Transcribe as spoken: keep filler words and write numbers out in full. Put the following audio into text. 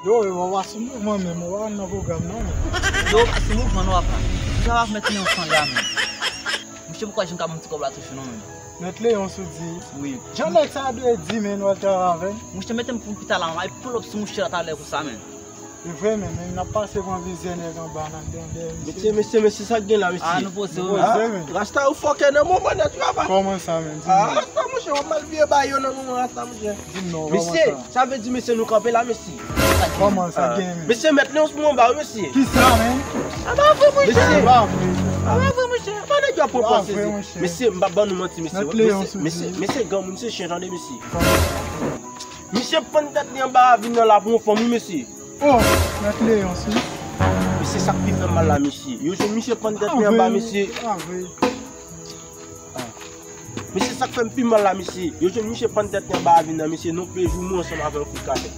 Yo, yo, w a sou mouvman menm, w a nan pwogram non, men. Yo, w a sou mouvman non, apa. Sa w ap mèt Leyon san ya menm. Mouche, poukwa jen ka ban m ti kòb la touche non, menm. Mèt Leyon sou di. Wi. Jan nèg sa dwe di, men, w al travay avè l. Mouche, mete m pou m pita la, m ay pull up sou mouche la talè konsa, menm. E vre, men, men n ap pase pran plizyè nèg anba nan dèyè, mesye, mesye, mesye, sa k gen la, mesye? Ah, nou poze, wi. Rasta, ou fòkè nan moman nèt, papa. Kòman sa, men? Di m non. Rasta, monchè, w ap mal vire ba yo nan moman, Rasta, monchè. Di m non, kòman sa? Mesye, sa vle di, mesye, nou kanpe la, mesye. Kòman sa gen, men? Mesye, mèt Leyon sou anba, wi, mesye. Kisa, men? A pa vre, monchè. Mesye. A pa vre, monchè. A pa nèg yo ap pran pòz sezi. Mesye, m p ap ban nou manti, mesye. Mèt Leyon sou di. Mesye, mesye, granmoun se chen, tande, mesye. Misye pann tèt li anba ravin nan la pou yon fanm, wi, mesye. Oh, mèt Leyon, si. Mesye, sa k pi fè m mal la, mesye. Yo jwenn misye pann tèt li anba, mesye. Ah, vre. Mesye, sa k fè m pi mal la, mesye. Yo jwenn misye pann tèt li anba ravin nan, mesye. Non, pe jou mwen ansanm avè yon kout katè.